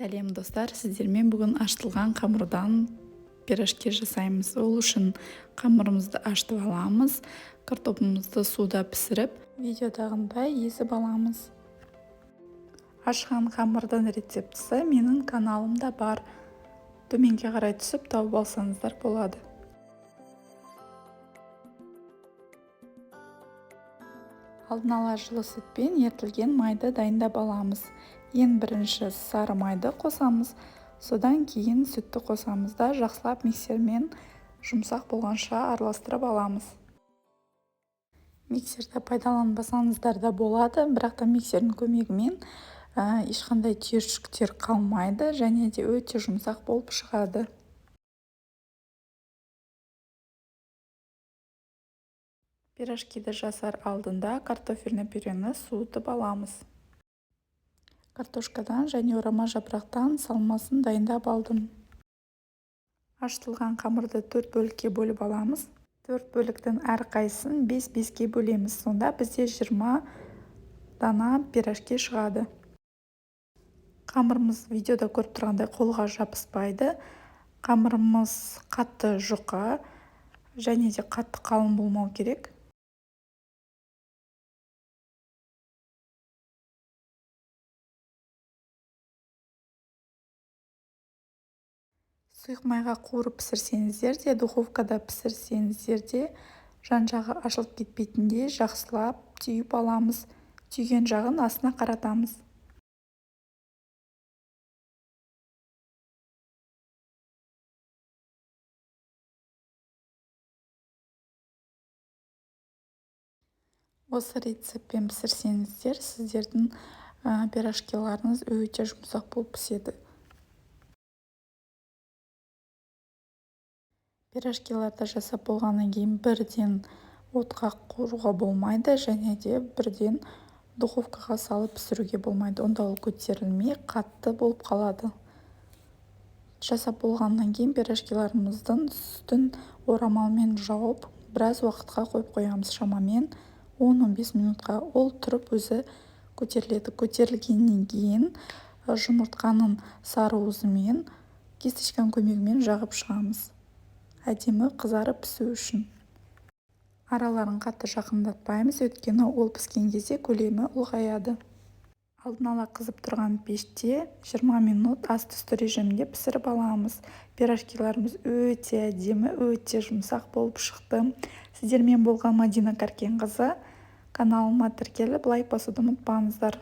Сәлем, достар! Сіздермен бүгін ашытылған қамырдан пирожки жасаймыз. Ол үшін қамырымызды ашытып аламыз, картопымызды суда пісіріп, видеодағындай езіп аламыз. Ашыған қамырдың рецептісі менің каналымда бар. Төменге қарай түсіп тауып алсаңыздар болады. Алдын ала жылы сүтпен ерітілген майды дайындап аламыз. Ең бірінші сары майды қосамыз, содан кейін сүтті қосамыз да, жақсылап миксермен жұмсақ болғанша араластырып аламыз. Миксерді пайдаланбасаңыздар да болады, бірақ та миксердің көмегімен ешқандай түйіршіктер қалмайды және де өте жұмсақ болып шығады. Пирожкиді жасар алдында картофельный пюрені суытып аламыз. Картошкадан және орама жапырақтан салмасын дайындап алдым. Ашытылған қамырды төрт бөлікке бөліп аламыз. Төрт бөліктің әрқайсысын бес-беске бөлеміз. Сонда бізде 20 дана пирожки шығады. Қамырымыз видеода көріп тұрғандай қолға жабыспайды. Қамырымыз қатты жұқа және де қатты қалың болмау керек. Сұйық майға қуырып пісірсеңіздер де, духовкада пісірсеңіздер де, жан-жағы ашылып кетпейтіндей жақсылап түйіп аламыз. Түйген жағын астына қаратамыз. Осы рецептпен пісірсеңіздер, сіздердің пирожкиларыңыз өте жұмсақ болып піседі. Пирожкиларды жасап болғаннан кейін бірден отқа қуыруға болмайды және де бірден духовкаға салып пісіруге болмайды. Онда ол көтерілмей, қатты болып қалады. Жасап болғаннан кейін пирожкиларымыздың үстін орамалмен жауып, біраз уақытқа қойып қоямыз, шамамен 10-15 минутқа. Ол тұрып өзі көтеріледі. Көтерілгеннен кейін жұмыртқаның сары уызымен кисточканың көмегімен жағып шығамыз. Әдемі қызарып пісу үшін. Араларын қатты жақындатпаймыз, өйткені ол піскен кезде көлемі ұлғаяды. Алдын ала қызып тұрған пеште 20 минут асты үсті режимінде пісіріп аламыз. Пирожкиларымыз өте әдемі, өте жұмсақ болып шықты. Сіздермен болған Мадина Кәркенқызы. Каналыма тіркеліп, лайк басуды ұмытпаңыздар.